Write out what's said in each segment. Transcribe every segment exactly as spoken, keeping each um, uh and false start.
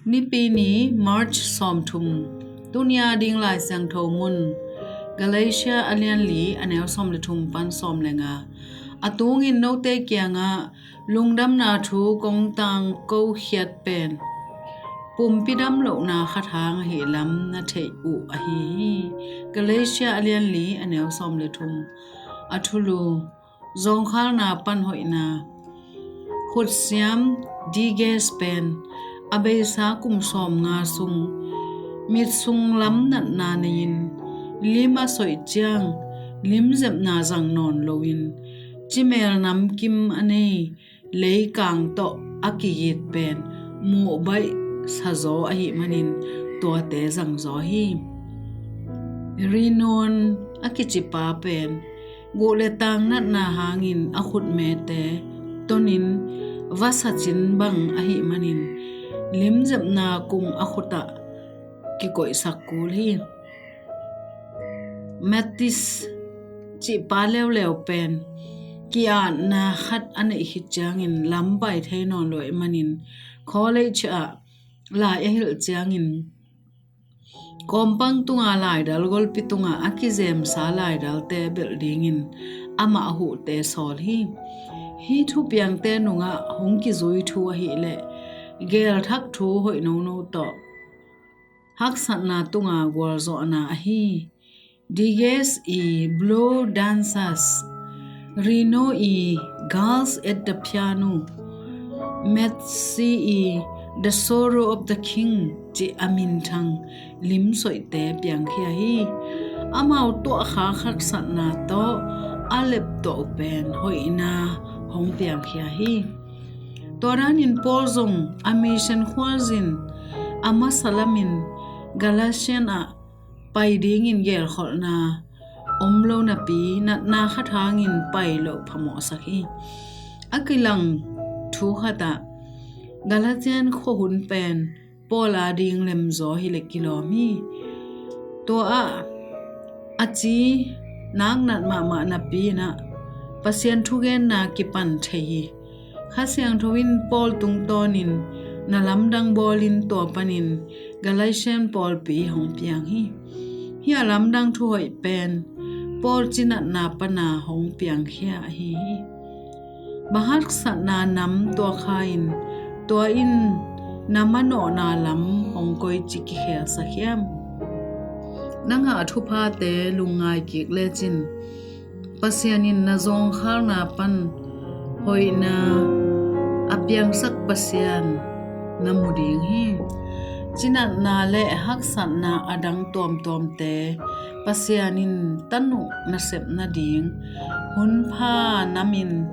Nipi ni, March sawmthum. Tuni a ding Lai Siangtho mun, Galatia a lianli, a neu sawm le thum pan sawm le nga. A tungin note kiangah lungdamna thu kong tangkokhiat pen pumpi damlohna khat hang ahih lam na theih uh ahi hi. Galatia a lianli, a neu sawm le thum. A thulu, zawngkhalna pan hoihna. Khutsiam Diges pen a beisa kum sawmnga sung mit sunglam natna nei-in, lim a soih ciang limzepna zang nawn loin, cimel namkim a nei leikang tawh a kigit pen muhbaih sazaw ahih manin tuate zangzaw hi. Rinon a kicipa pen guh le tang natna hangin a khutmete tonin vasacin bang ahih manin limzepna kung a khutah kikoihsak kul hi. Mattis cihpa leuleu pen ki-atna khat a neih khit ciangin lam pai thei nawn lo ahih manin college ah lai a hilh ciangin kawmpang tunga laidal, golpi tunga a kizemsa laidalte belh dingin amah huhte sawl hi. Hih thupiangte nungah hong kizui thu ahileh geelthak thu hoih nono tawh haksatna tunga gualzawhna ahi. Diges i Blue Dancers, Rino i Girls at the Piano, Matsi i The Sorrow of the King cih a minthang limsoihte piangkhia hi. Amau tuahkhak haksatna tawh a leptawh pen hoihna hong piangkhia hi. Tua danin Paul zong a mission khualzin a masa lamin Galatian ah pai dingin gelkholhna om lo napi, natna khat hangin pai loh phamawhsak hi. A kilang thu khatah Galatian khuahun pen Paul ading lemzaw hileh kilawm hi. Tua ah a ci nak nat mahmah napi-in ah Pasian thugenna kipan thei hi. Kha Siangtho in Paul tungtawnin na lamdang bawlin tua panin Galatian pawlpi hong piang hi. Hih a lamdang thuhoih pen Paul cinatna pana hong piangkhia ahi hi. Bang haksatna nam tuakha in tua in na manawhna lam hong koici kikhelsak hiam? Na ngah thuphate lungngai kik lecin Pasian in na zawngkhalna pan hoihna a piangsak Pasian na mu ding hi. Cinatna le haksatna a dang tuamtuamte Pasian in tanuh nasep nading hunpha namin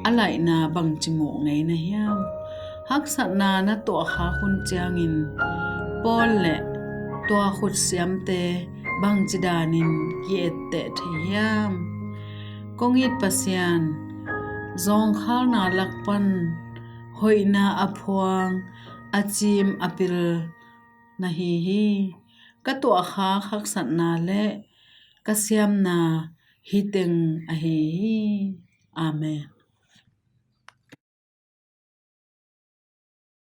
a laihna bangci muh ngei na hiam? Haksatna na tuahkhak hun ciangin Paul le tua khutsiamte bangci danin ki-etteh thei hiam? Kong it Pasian, zawngkhalna lak pan hoihna a phuang a cim a pil na hi hi. Ka tuahkhak haksatna le ka siamna hih teng ahi hi. Amen.